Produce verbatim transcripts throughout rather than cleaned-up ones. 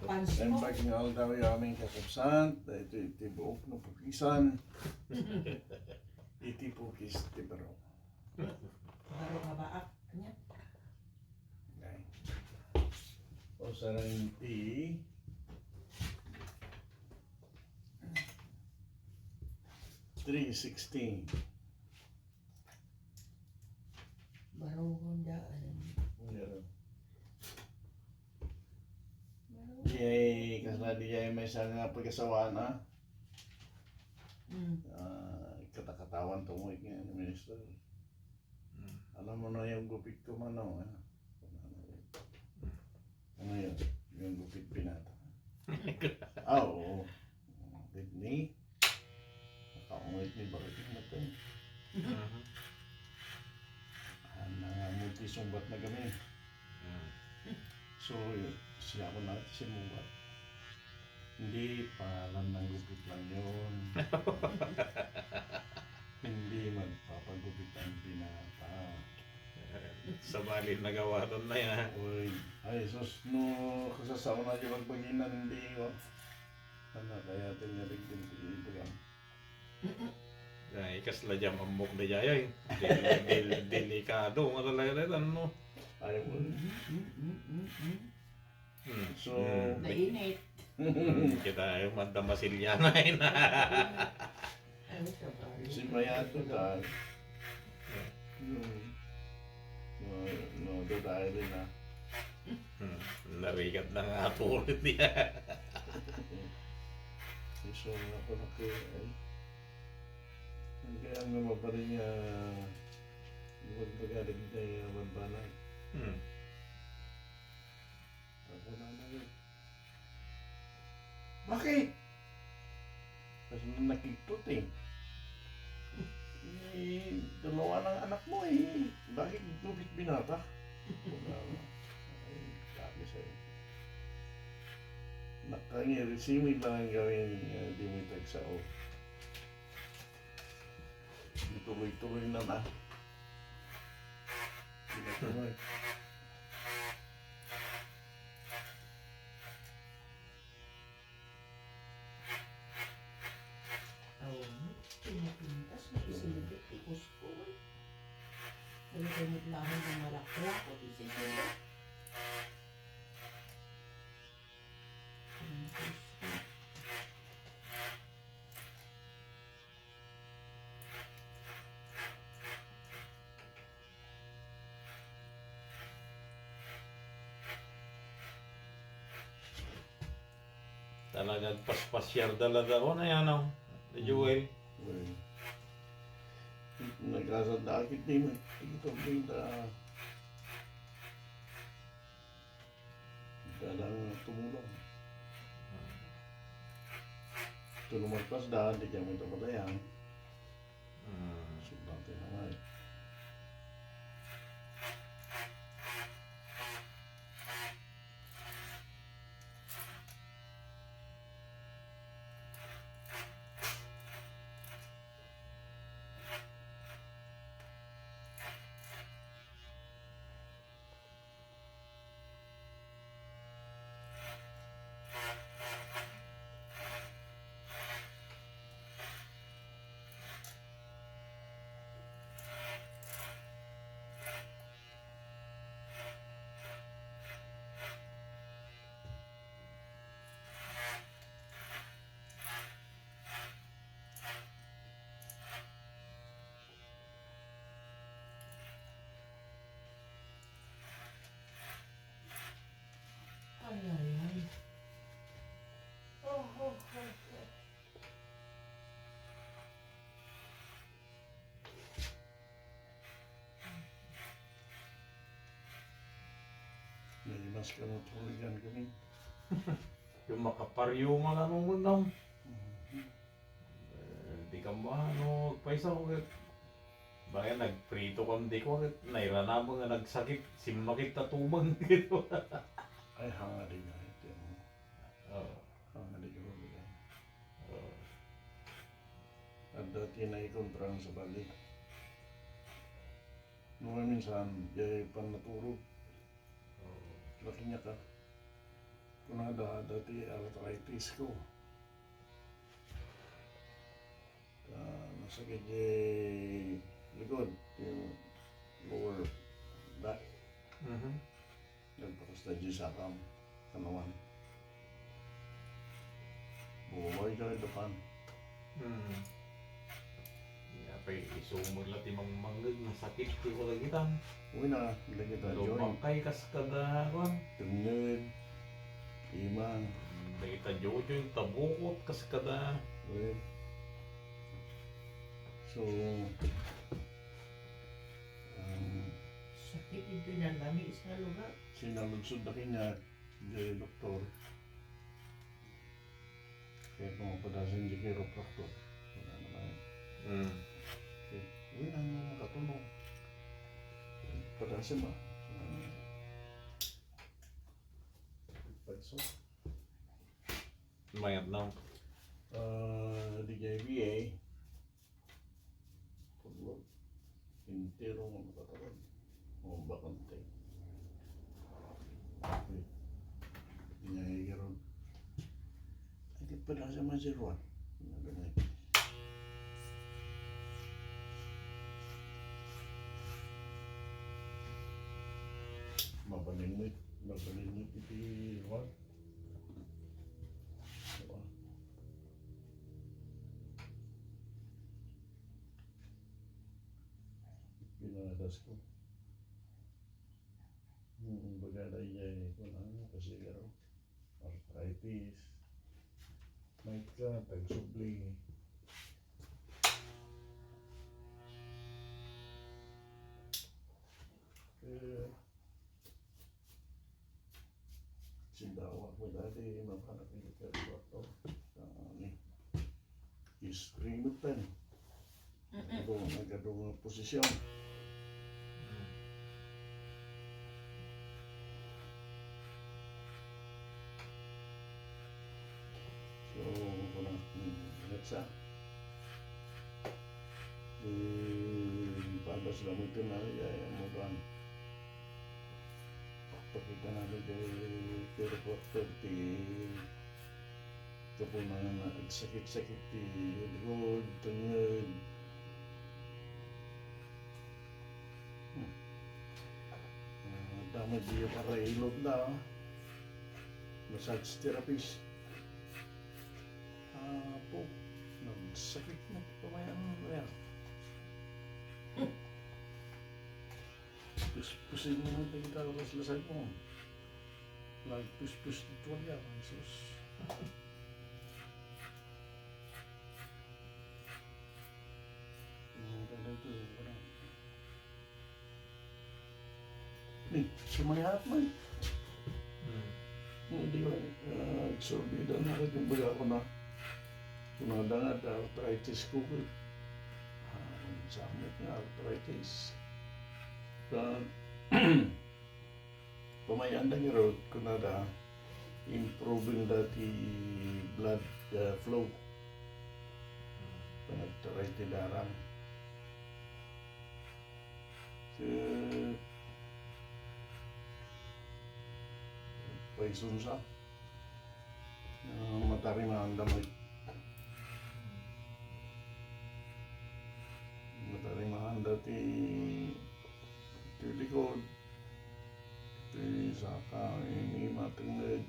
Pans mo. Naimbag nga aldawyo amin kakabsat, daytoy iti buok nga pukisan. Iti pukis ti baro. Baro nga baak. Ania? Okay. O, sarang ti three sixteen. Barugon daan. Meron. Barugon. Di ay kasla, di ay maysa nga pag-asawaan, ah. Mm. Ah, katakatawan to mo, eh, minister. Mm. Alam mo na yung gupit ko, Manong, ah. Ano yun? Yung gupit binata. Ah, oo. Gupit ni Nakaungit ni Barting na to. Mhm. Ah, nangamot ti sungbat na kami. Mm. So, siya ko na simubat. Hindi, pangalan ng gupit lang yun. Hindi magpapagupit ang binata. Sabali, nagawaton na yan. Uy, ay, sus, no, kasasaw na yung magbaginan, hindi, oh. Ano, kaya ito niya rin din, hindi lang. Ay, kasla jam ammok da jay, ay. Del-, del-, delikado nga talaga dayta, no? Ay, mo. Mm, mm, mm, mm. Hmm. So, hmm. Nainit. Hmm, kita ay madda masilyana, ay na. Ay, sabay. Si Mayato, ta. Hmm. No, no, do tayo rin, ah. Hmm, narigat na nga ato ulit niya. Iso nga ako na kayo, ay. Ang kaya nga mabaling, ah, iwag magaling na yung banbanay. Hmm. Ako na na yun. Bakit? Kasi nakigtot eh. Eh, dalawa ng anak mo eh. Bakit gupit binata? Wala na. Ay, sabi sa'yo. Nakangiri, simig lang ang gawin, eh, di mo itagsao. Tuloy-tuloy na na. Tuloy-tuloy. Awan, pinapintas, maisilipit, ti kusko, eh. Dali kayo naglaman ng malakla ko, ti sisilo. Ang kusko. Talaga, paspasyar talaga ako na yan, oh, Joel. Well, nagkasandakit din, eh. Ito, pinta. Kailangan tumulong. Ito lumalpas daan, di kami tapatayan. Hmm. Sumbang tayo naman. Ay, ay, ay. Oh, oh, oh, oh. Nalimas ka ng tuligan kami. Yung makaparyo nga ano mo, no? Mhm. Eh, di ka maano, paisaw, ket. Bayan, nagprito ka, di ko, ket nairana mo nga nagsakit, simmakit ta tumang, ket. Ay, hanga di nga, ito, ano? Oo. Hanga di nga, ito. Oo. Adda ti naikontrang sa bali. No, minsan, di ay panaturog. Oo. Laki niya ka. Kuna, Da, dati arthritis ko. Ah, nasakit di likod, yung lower back. Mhm. Nagpakasta di sakam, kanawan. Buhay ka, dapan. Mhm. Apay, isu met la ti mangmangngeg, nasakit ti kulagitan. Uy na, lagi ta joint. Lumakay kas kada, kuan. Tengnged, ima. Dagita joint, tabukot kas kada. Uy. So, um, sakit ito na lami sa lugar. Sinaludsod na kanya, di doktor. Kaya kung mapadasan di chiropractor, wala naman. Mm. Okay. Uy, ang mga katunog. Padasan ba? Mm. Pagso. Mayat na. Ah, di J B A. Pudlot. Entero nga makatawan. O, bakante. Okay. Inyayi ron. Ay, di pala sa Maserwan. Ano na? Mabalin mo, mabalin mo iti Juan. Diba? Pinangadas ko. Hmm, baga na iya eh. Kung ano, kasi garo. Arthritis. May ka, tagsubli. Eh, Sindawa ko dati, mapanapilit ka dito. Ah, ni. History mo tayo. Mm-mm. Ito, nagkadong posisyon. So, kung ang, hmm, let's say, eh, paano sila mo ito na, ya, ya, mo doon. Pakita na rin kay Pero Proctor ti kapunan nga agsakit-sakit ti likod, tengnged. Hmm. Ah, damay di para ilog na, ah. Massage therapist. Apo, nagsakit na ti pamayan mo yan. Puspusin mo ang tingin ka, mas lasag mo. Nagpuspus ti tuwalya, Jesus. Ano ka na ito? Ni, sumayat man. Hmm. Hindi ko, ah, survey daw na rin yung baga ko na. Kung nadangad, arthritis ko, eh. Ah, sa amin nga, arthritis. Sa, pamayan na nga road, kunada, improving dati blood, ah, flow. Panagtaray ti darang. Sa paisunsa, ah, matarimaan da may, matarimaan da ti, ti likod, ti saka, ini matengnged.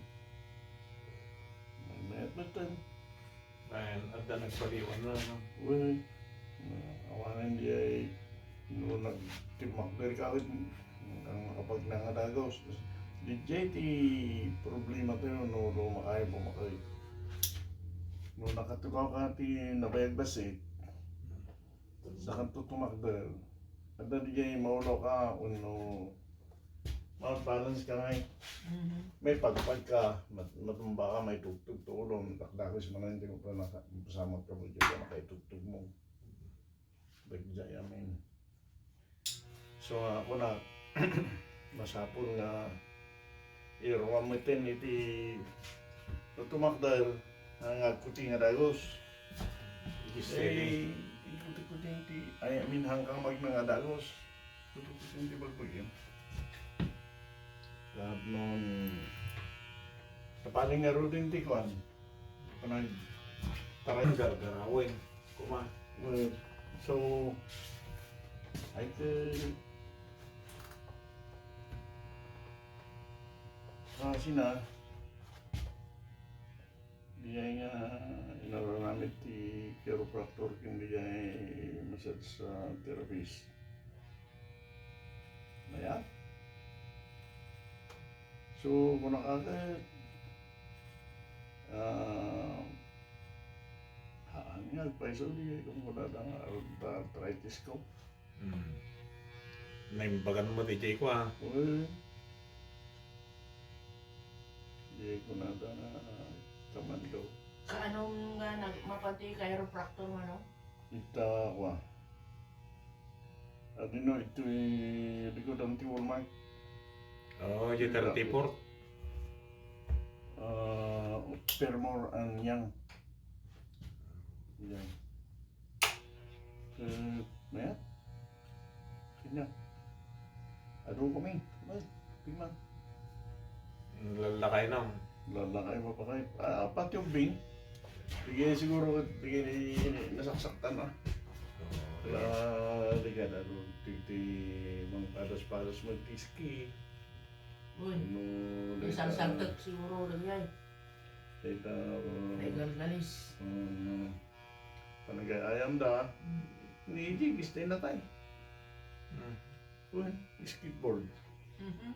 Mayat metten. Ayan, adda nagpaliwan na, no? Uy, awanen di ay, no, nagtimakder ka, ang makapagnangadagos. Di jay ti problema tayo, no, no, makaya pumakay. No, nakatukaw ka ti nabayag bassit, saka tutumakder. Adda di jay maulaw ka, uno, Mount balance ka ngay. Mhm. May pagpag ka, mat-, matumba ka, may tugtog to ulo, dakdakes man ang tinupla na ka, mapasamak ka mo dyan, makaitugtog mo. Dagdaya, amen. So, ako na, masapul nga, iruam mo iti, no tumakder, nga agkuti nga dagos. Ikuti-kuti ti, ay, I mean, hangkang magnangadagos. Ikuti-kuti ti bagbagim. Tapno, ta Paling nga rudin ti kuan. Panag-, taray. Gargarawen. Kuma. Eh, so, I think, ah, sina, diay nga inaramid ti chiropractor ken diay massage, ah, therapist. Ayan. So, kunaka ket, ah, haan nga agpayso diay, kung wala da nga arthritis ko. Mm. Naimbagan mo ti jay ko, ah. Uy. Jay ko na da nga kamando. Kaano nga nag-, mapati chiropractor nga, no? Ita, kwa. Adino, itoy likod ti Walmart. Oh, di thirty-four. Ah, Fermor and Young. Yan. Eh, maya? Kanya. Adu kami. Ay, pima. Lalakay na. Lalakay, mapakay. Ah, pati ubing. Sige, siguro, sige, nasaksaktan na. Oo. Kaya, di ka na, no, ti, ti, mang padas-padas, magtiski. Uy. No, di ka. Isang saltak siguro, lagi ay. Di ka, uh, may galgalis. Um, panagay ayam da. Mm. Ni Iggy, gusto na tayo. Mm. Uy, skateboard. Mhm.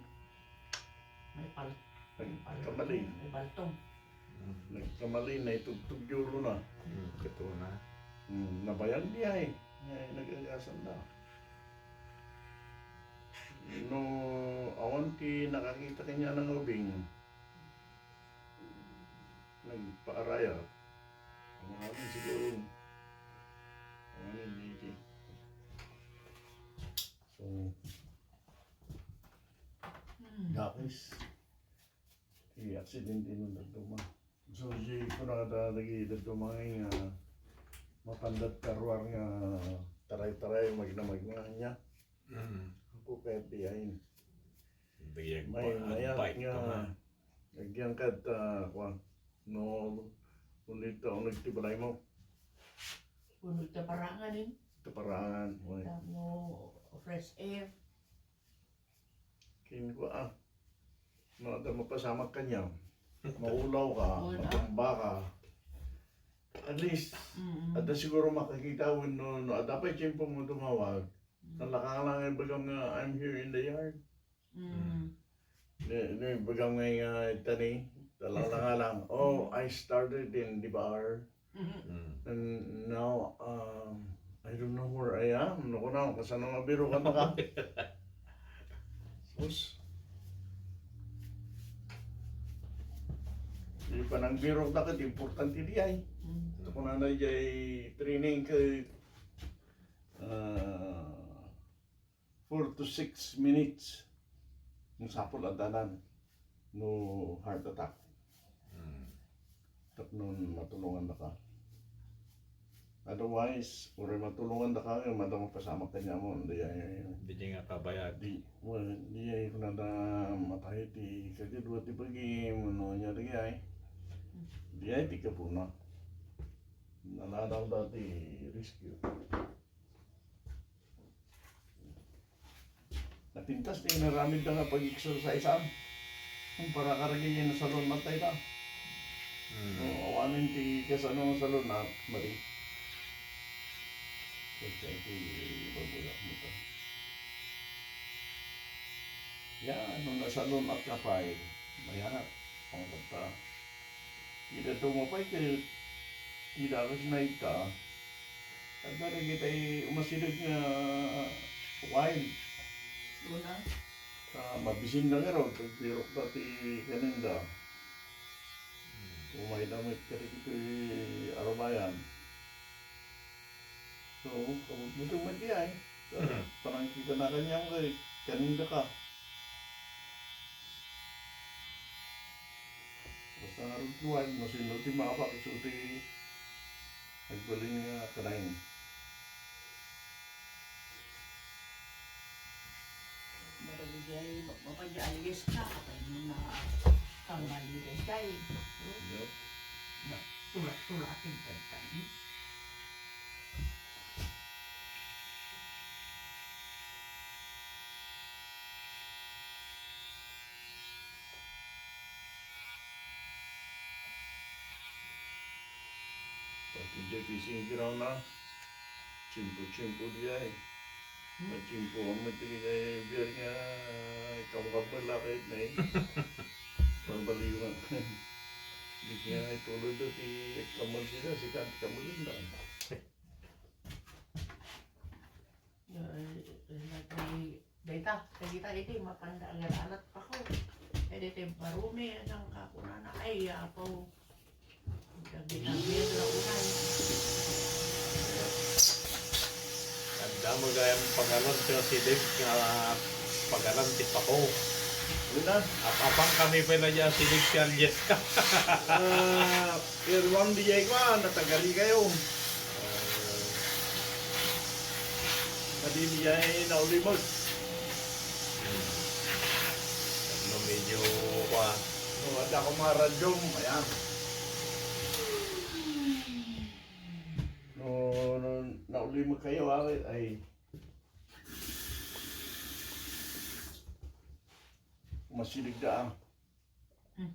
May pal-, may pal-, nagkamali. May baltong. Mm. Nagkamali, naitugtog yuro na. Mm, kato na. Mm, nabayag diay. Ay, nag-agasan na. No, awan ti nakakita kanya ng ubing. Nagpaaraya. Ang amin siguro. Ang amin, di, di. So, Hmm. Guys, ti aksidente no dadduma. So, di ko na da-, dagi dadduma nga mapandat karuar nga taray-taray, magna-magna niya. Mm. Ako kaya diay. May mayat nga. Agyangkad, ah, kuan. No, kung dito, ang nagtibalay mo. Kung nagtaparangan, eh. Taparangan, oy. Tamo, fresh air. Kin ko, ah. No, adda mapasamak kaniam. Maulaw ka, matumba ka. At least, adda siguro makakita wenno, no, adda pay tiempo mo tumawag. Nalaka lang ibagam nga, "I'm here in the yard." Mm. Ni, ni ibagam nga, nga tani, nalaka lang. "Oh, I started in Dibar. Mm. And now, um, I don't know where I am." No, kuna, kasano nga biro ka na ka? Sus. Di pa nang biro ka, importante diay. Mm. Ito ko na na diay training kay, ah, four to six minutes. Masapul a dalan no heart attack. Hmm. Tapno matulongan da ka. Otherwise, uray matulongan da ka, yung madama pasamak ka niya mo, hindi ay, hindi nga kabayag. Di, well, hindi ay kunada matay ti kagidwa ti bagim, no, niya di ay. Di ay ti kapuna. Naladaw dati rescue. Napintas ti inaramid da nga pag-exercise-an. Ang para karagi nga nasalun-at tayo ta. Hmm. No, awanen ti kasano nga salun-at, mari. Kaya ti babuyak mo ta. Ya, no nasalun-at ka pay, mayat, pangkanta. Ida tumapay ket ida kas naita. Adda dagiti umasideg nga wild. Una. Ta mabisin da ngarud, agtirok da ti kanenda. Umay da met kadagiti arubayan. So, kabutbuteng met diay. Mhm. Panangkita na kaniam kay kanenda ka. Basta ngarud ti wild, no sino ti mapak, isu ti agbalin nga kanayon. Mapagdi ay, mapagdi alias ka, kapag na Pangmalides ay. Yo. Tulat-tulat ti bantay. Pati diay fishing ground na, tiyempo-tiyempo diay. Hmm. Tiyempo met diay biar nga kabkabel la ket na eh. Balbaliwan. Di nga ituloy da ti kamal sila, sika ti kamal na. Ay, ay, ay, dayta, dagita iti mapanda agar-arat pa ko. Ay, dayta barumi, ang kakunana, ay, apo. Dagita, dagita, unay. Adda mo gayam pagalan ti acidic nga pagalan ti pako. Wala. Apapang kami pay na di acidic ti alyet ka. Ah, Pero ang biyay ko, ah, natagari kayo. Kadi biyay naulimos. No, medyo, kuwan. No, ada ko mga radyo, ayan. No, no, naulimos kayo, ah, ay. Masilig da, ah. Hmm.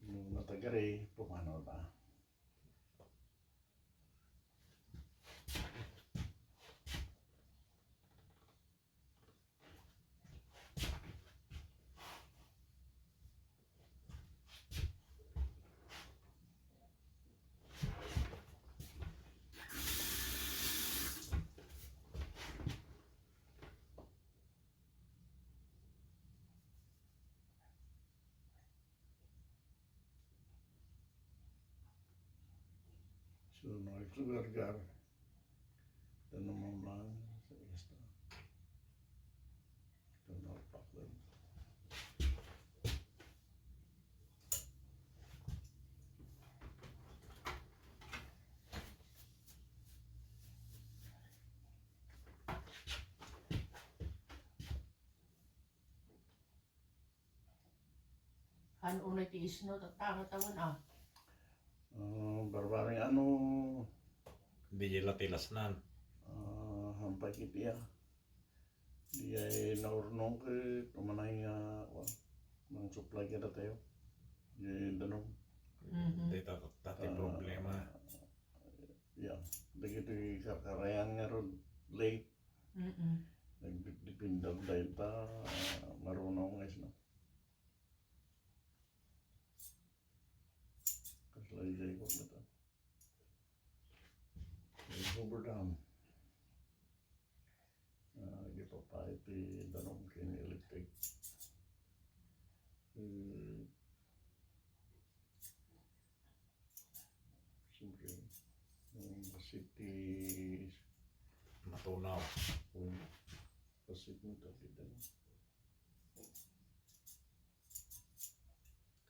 No, natagari, pumanaw na. So, no, ito gargar. Ito naman lang sa esta. Ito na, paklan. Haan unay ti isno, tatta, nga tawen, ah. Ah, barbareng ano. Di la tilasnan. Ah, hampay kiti, ah. Di ay naurnong ket umanay nga, wa, nang supply kada tayo. Di danum. Mhm. Di ta, ta ti problema. Ya, dagiti karkarayan nga rod late. Mm-mm. Nagdipindal tayo ta, ah, marunong nga isno. Kasla idiay ko mata. May Hoover Dam. Ah, di pa pa iti danum ken electric. Hmm. Siyempre, yung city. Matunaw. Yung pasit mo, tapit, ano?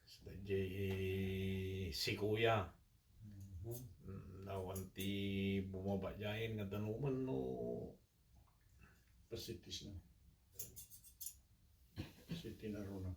Kasla diay si Kuya. Mhm. Mm, awan ti bumaba diay nga danuman no pasitis na. Pasitis na runa.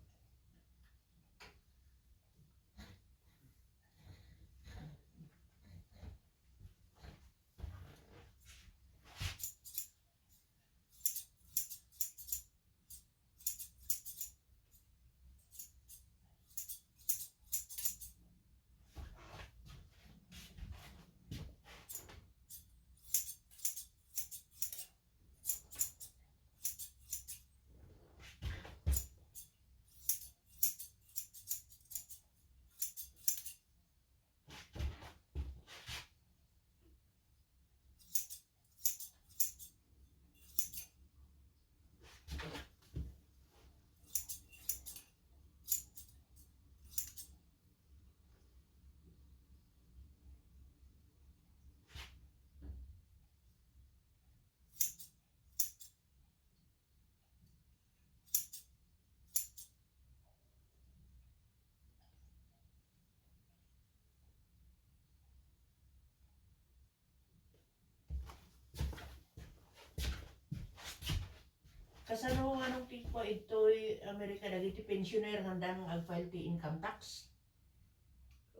Kasano nga nung ti kua idtoy Amerika dagiti pensioner nga daan nga ag-file ti income tax?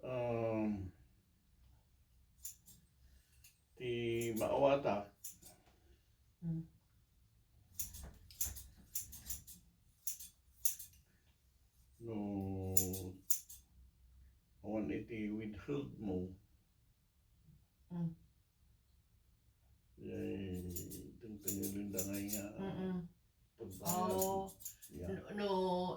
Um, ti maawata, Hmm. no, awan iti withheld mo, Hmm. Ay, tungtungil yung dangay nga, ah, Mm-mm. pagbayad. Oo. Yeah. No, no,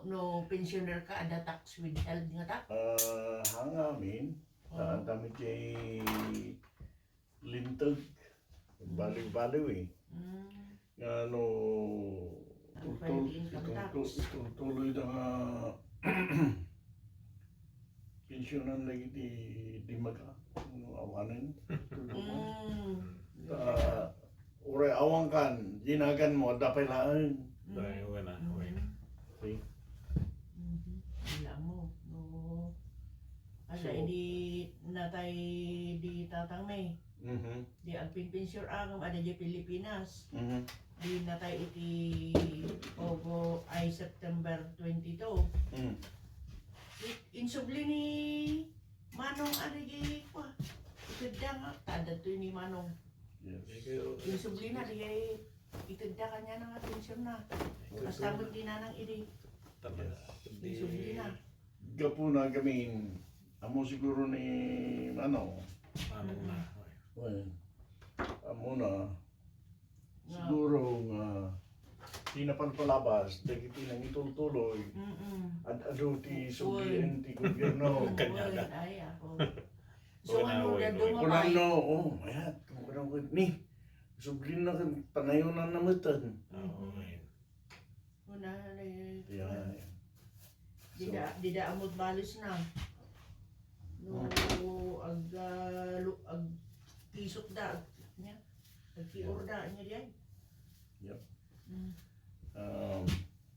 no pensioner ka, adda tax withheld nga ta? Ah, hangamin, Oo. Daan kami kay lintag. Baliw-baliw eh. Mm. Nga no, Ang tultul-, pwede income tax. Itultul-, itultuloy na nga pensyonan lagi ti dimaga. No, awanen. Mm. Ta, uray awan kan, dinagan mo, adda pay laeng. Mm. Dahil wala, wala. Mm. See? Mhm. Wala mo. No. Ala, So, idi natay di tatang mi. Mhm. Di agpinpension a, ngem adda di Pilipinas. Mhm. Di natay iti Ogo, ay, September twenty-two. Mm. I-, insubli ni Manong a di kua. Itedda nga, ta adda toy ni Manong. Yes. Insubli na di itedda kaniana nga pension na. Basta mo di nanang idi. Talaga. Yes. Insubli na. Gapu na gamin, amo siguro ni Manong. Manong na. Well, amo na. Nga. Siguro nga pinapalpalabas dagiti nangitultuloy. Mm-mm. Ad-adu ti Uy. Sublian ti gobyerno. Uy, ay, ako. So, Uy, ano, uy, dadu uy. Nga Kunam pay? No, oh, mayat. Kung kunam ko, ni, sublin na kan panayonan na matan. Oo, Mm-mm. Ay. Una, eh, Yeah. Dida, So, dida amot balis na. No, Hmm. ag, ah, lu-, agpisok da, ag, nya, agkior da, nya di ay. Yep. Mm. Um,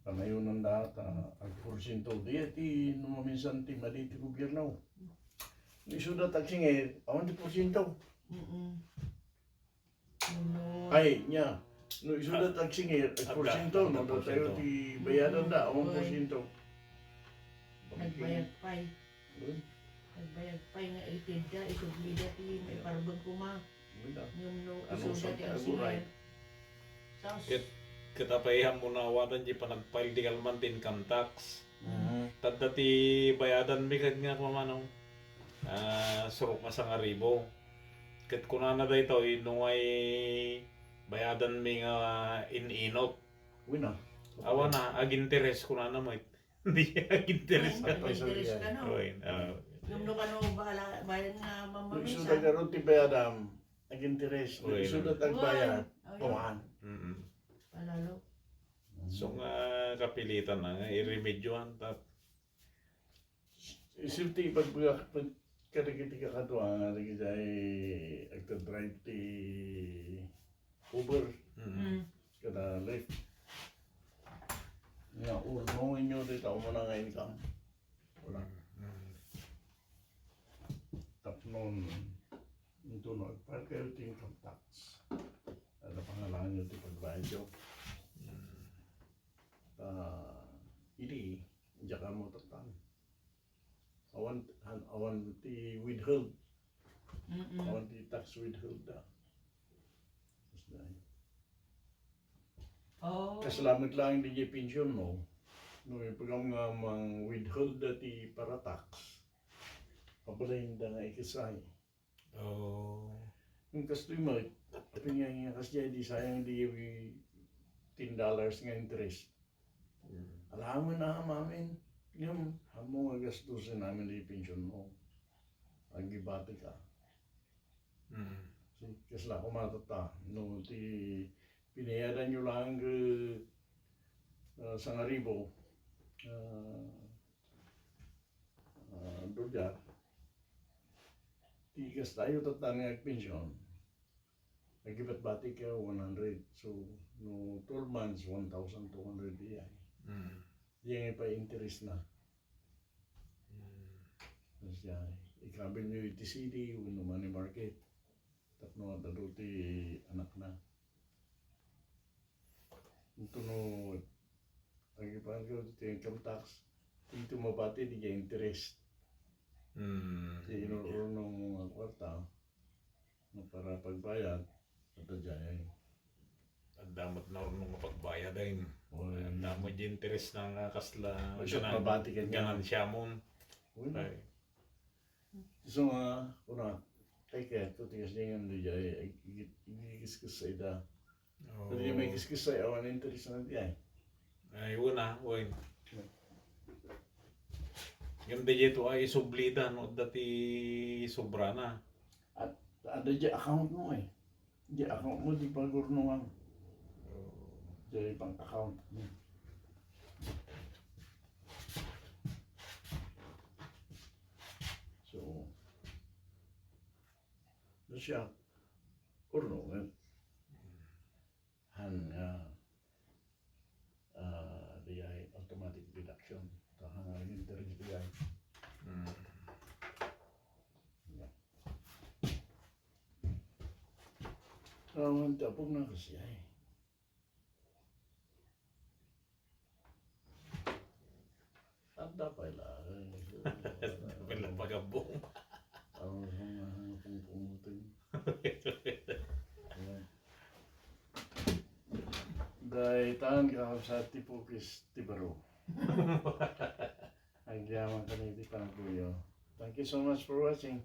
panayonan da, ta, agporsiento. Di, ti, no, maminsan ti madi ti gobyerno. Isu da taxing eh, awan ti porsiento. Mm-mm. Ay, nya. No, isu da tagsingir, porsiento, no, datayo ti bayadan da, awan porsiento. Nagbayag pay. Uy. Nagbayag pay nga itedda, isublida ti maiparbeng koma. Uy na. Ngem no, isuda ti agsingir. Ket, ket apay ammo nga awaten ti panagfile di kalman ti income tax. Mhm. Tadda ti bayadanmi ket nga kumano, ah, surok nga sangaribo. Ket kunana daytoy, no, ay bayadanmi nga in-inok. Uy na. Awan na, aginteres kunana met. Hindi, aginteres ka. Aginteres ka, no? Uy, ah. Ngem no kano, bahala, bayad nga mamamisa. Isu da garud ti bayadam, aginteres. Uy, isu da ti agbayad. Uy. Awan. Mm-mm. Palalo. So nga kapilitan na nga iremedyoan ta. Isu ti ipagbagak kadagiti kakadua nga dagiti agdadrive ti Uber. Mm. Mm. Kada Lyft. Nga, urnongenyo dita umuna nga income. Wala. Mm. Tapno, ito no, agfile kayo ti income tax. Ano pangalangan nyo ti pagbayad yo? Mm. Ah, idi, diak ammo tattan. Awan, han-, awan ti withhold. Mm-mm. Awan ti tax withhold da. Kasla. Oh. Kasla met laeng di pension mo. No, ipagam nga mang withhold da ti para tax. Pabalayin da nga ikisay. Oh. Yung kastoy mo, apin nga, nga kasdiay di sayang di ten dollars nga interest. Mm. Alangan na, mamin. Yung, amo nga gastusin namin di pension mo. Agibati ka. Mm. So, kasla, kumata ta. No, ti, pinayadan nyo lang, eh, ah, sangaribo. Ah, Ah, dolyar. Ti gastayo tattan nga agpension, agibatbati ka one hundred. So, no twelve months, one thousand two hundred diay. Mm. Diay nga pay interest na. Mm. Tapos diay, ikabil nyo iti C D wenno money market. Tapno adda ti anak na. Ito no, ang ipan ko, ito income tax, ito mabati di kaya interest. Hmm. Di inurunong mga kwarta, no, para pagbayad, at adjay. Adda met naurunong nga pagbayad, ay. Oy. Adda met di interest na nga kasla Masya, ganan-, mabati ka niya. Ganansya mo. Uy. Ay. So nga, kuna, kay kaya to, tigas niya nga, di jay, ay, igi-, igigiskis sa ida. Oo. Pwede may kiskis sa awan interest na di ay. Ay, wala, wala. Yung di to ay sublida, no, dati sobra na. At, ada di account mo eh. Di account mo, di pagurnungan. Oo. Di pang account mo. So, no siya, urnungan. Han nga, ah, di ay automatic deduction. Ta han nga interest di ay. Mm. Yeah. Awan tapog na kasi ay. Adda pay la. Adda pay la pagabong. Ang mga pungpunguteng. Ayan. Daytan ka sa ti pukis ti baro. Agyaman kami ti panapuyo. Thank you so much for watching.